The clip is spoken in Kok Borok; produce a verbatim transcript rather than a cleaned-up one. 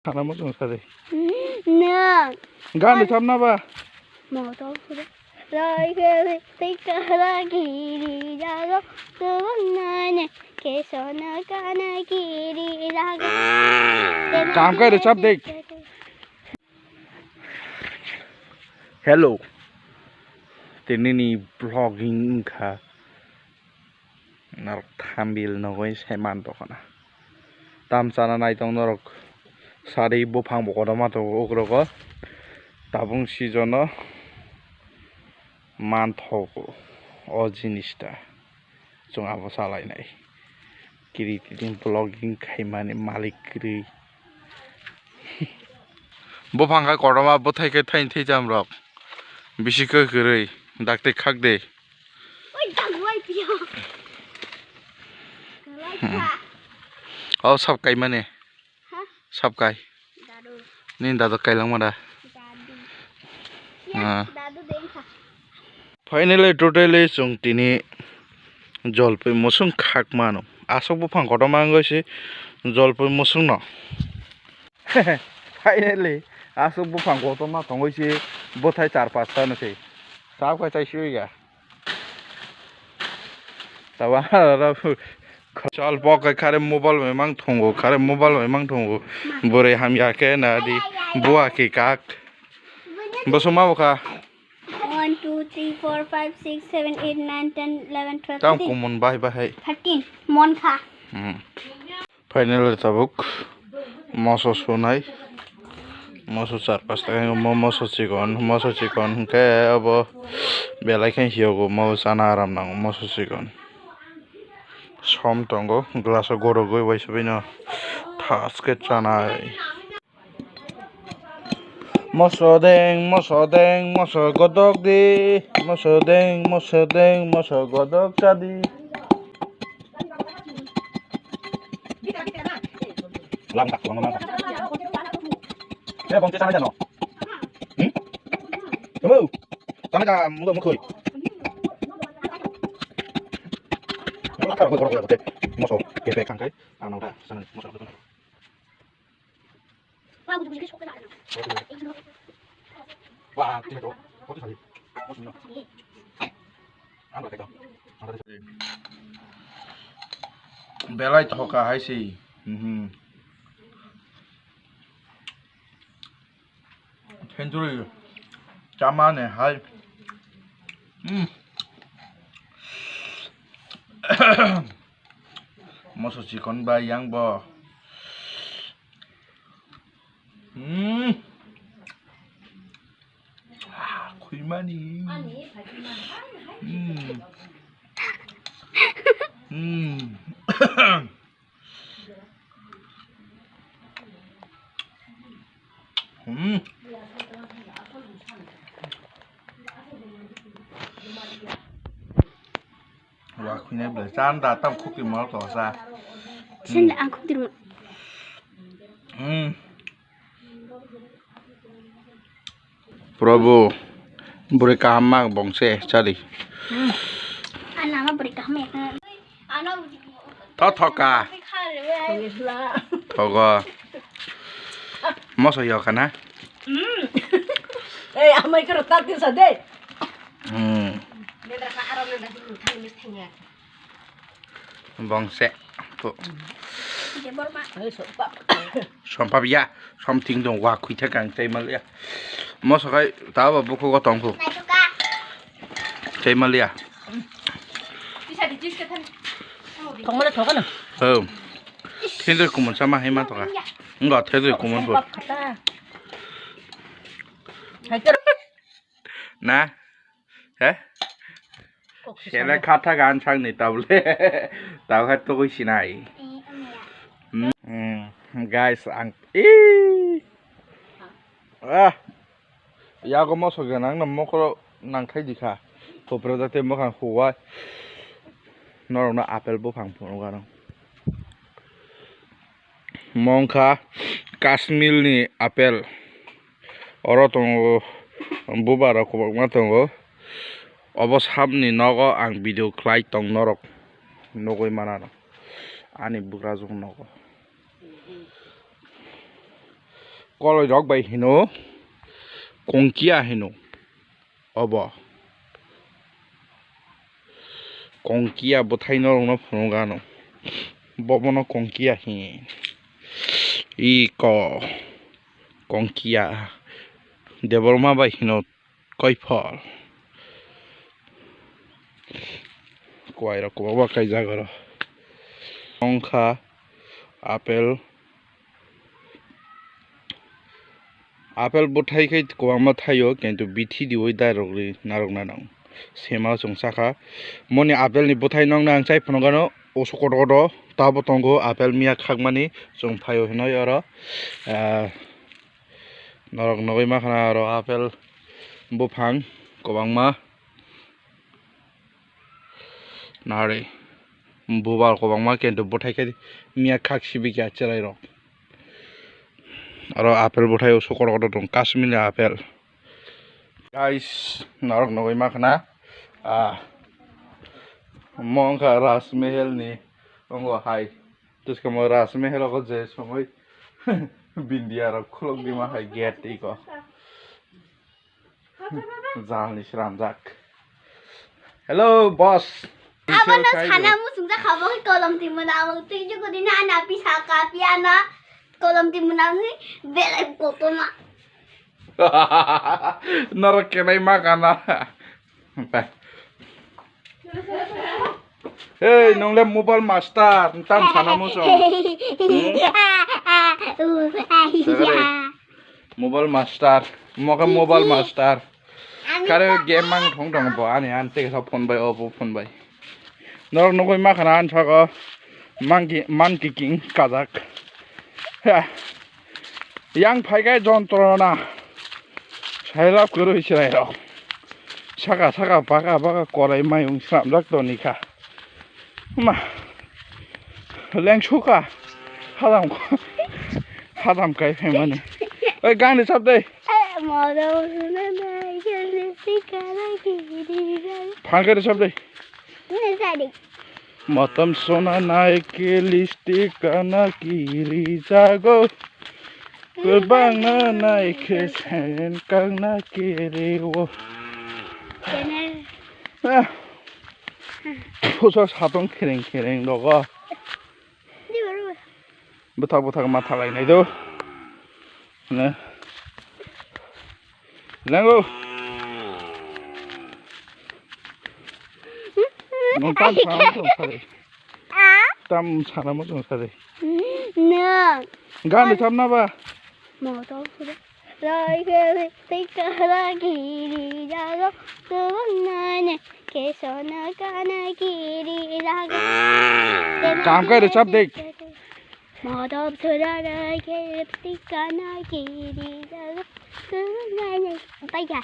Sana mo sung sa de. Nwng. Gan de cham na ba. Motor pura. Rai ke tei kara giri jago. Tubang nane kesona kana giri jago. Kam kai de chap de. Hello. Tini ni vlogging wngkha. Norok thambil nugwi se man tongkha na. Tam chana naitong norok sari buphang bo kotorma tongo ukrogo. Tabung season o manthogo o jinis ta. Chwng abo salainai. Kiri tini vlogging khaimani malik kwrwi. Buphang khe kotorma bwthai khe thaini thaicham rok. Bisi khe kwrwi. Dakti khak de. Oi, dagwai pio. Kalai Hmm. kha. Oh, sab kaimani. Ha? Sab kai. Dadu. Nini dadu kailangma da? Dadu. Ah. Ya, dadu dengkha. Finally, totally, chwng tini jolpui musung khak mano. Aswk buphang kotorma wngwi se jolpui musung no. Finally, aswk buphang kotorma tongwi se bwthai char pasta no se. Sab kai chai sui ga. Taba aro chol pok kai khare mobile bai mang thongo, khare mobile bai mang thongo. Bwrwi hamya khe na di, buwa khe kak. Bosong ma bokha. One, two, three, four, five, six, seven, eight, nine, ten, eleven, twelve, Tam thirteen. Kumun bai bahai. Thirteen. Mon kha. Hmm. Finally tabuk moso sunai. Moso char pasta khe mo-, moso chikon, moso chikon hwnkhe abo belai khe hiyogo, mo chana aram nango moso chikon. Som tongo glass o gorogwi waisa bino thas khe chanai. Moso deng, moso deng, moso godok di. Moso deng, moso deng, moso godok cha di. Lam tak, lam tak. Eh, bongche sana jano. Hmm? Hello. Sana ja, mudo mukoi. Moso, kepek kangkai, anau da, sana moso. Belai thoka hai se. Mhm. Century chamani hai. Hmm. Moso chikon bai yang bo. Hmm. Ah, khuimani. Hmm. Hmm. Hmm. Wa khuinai bwlai chan da tam khukti mol to sa. Sen da ang khukti mo. Hmm. Probu, bwrwi kaham ma bongse chadi. Ana ma bwrwi kaham ya. Ano Tho thoka. Thogo. Moso yo kana? Hmm. Eh, amai karo tati sa de. Hmm. Bongse. Sompap ya, something dong wa khuitha kang tei mal ya. Moso khai ta ba bukhugo tongkhu. Tei mal ya. Thongmale thokano. Oh. Thedri kumun sama hai ma thoka. Ngo thedri kumun pho. Na? He? Sele khatha gan sangni tabule. Tabukha tugui sinai. Mm, guys, ang i ah, yago moso gwnang no mokolo nangthai dikha. Kopra jate mokhang huwai. Norokno apple buphang phunukgano. Mo wngkha Kashmir ni apple. Oro tongo buba rok kwbangma tongo. Obo samni nogo ang video khlai tong norok nugui mana ani bugrajwk nogo. Koloi rok bai hino, kongkia hino. Obo kongkia bwthai norokno phunuk ano. Bobono kongkia hi. Iko kongkia. Debbarma bai hino koiphol. Kuwai rok kwbangma kaijak oro. Wngkha apple. Apple bwthai khe kwbangma thaio, kintu bithi diui dai rok ri narwk nanang. Sema chwng sakha. Moni apple ni bwthai nokna ang chai phano gano usu kotor kotor tabo tongo apple miya khakmani chwng phaio hinoi oro. Ah, norok nugui makhana oro apple buphang kwbangma. Nari. Bubar kwbangma kintu bwthai khe miya khak sibikya chwrai rok. Aro apple bwthai o sokoro kotor tong Kashmiri apple. Guys, norok nugui makhana. Ah. Mo wngkha Rajmahal ni ongo hai. Twskango Rajmahal o je somoi Bindia rok khulok dima hai gate iko. Jalni sramjak. Hello, boss. Abono sana muchungjak kha, bo kolom twi mwnamo twi jukudi na na pisa ka piana kolom twi mwnamni belai kotorma. Norok kenai ma kana. Hey, nongle mobile master, tam sana muchung. Mobile master, moke mobile master. Kare game mang thong thong bo ani an te sa phone bai, Oppo phone bai. Norok nugui makhana an sago monkey, monkey king kajak. Ha. Yang phaikai jontrona. Sailap kwrwi chwrairok. Saka saka baka baka korai mayung swnamjak tonikha. Ma. Lengsuka. Hadam. Hadam kai phaimani. Oi, gani chap dei. Phangkhe chap dei. Motom sona nai ke lipstick kana kiri jago. Kwbangna nai khe sen kakna kiri o. Ah. Puso satong khereng khereng rogo. Bwthak bwthak ma thalai nai do. Ne. Lengo. Nwng tam sana muchung sari. Tam sana muchung sari. Nwng. Gani tam na ba? Moto sura. Rai ke tika ra kiri jago. Kubang nane kesona kana kiri jago. Kam kai rwchap de. Moto sura rai ke tika na kiri jago. Kubang nane. Bye.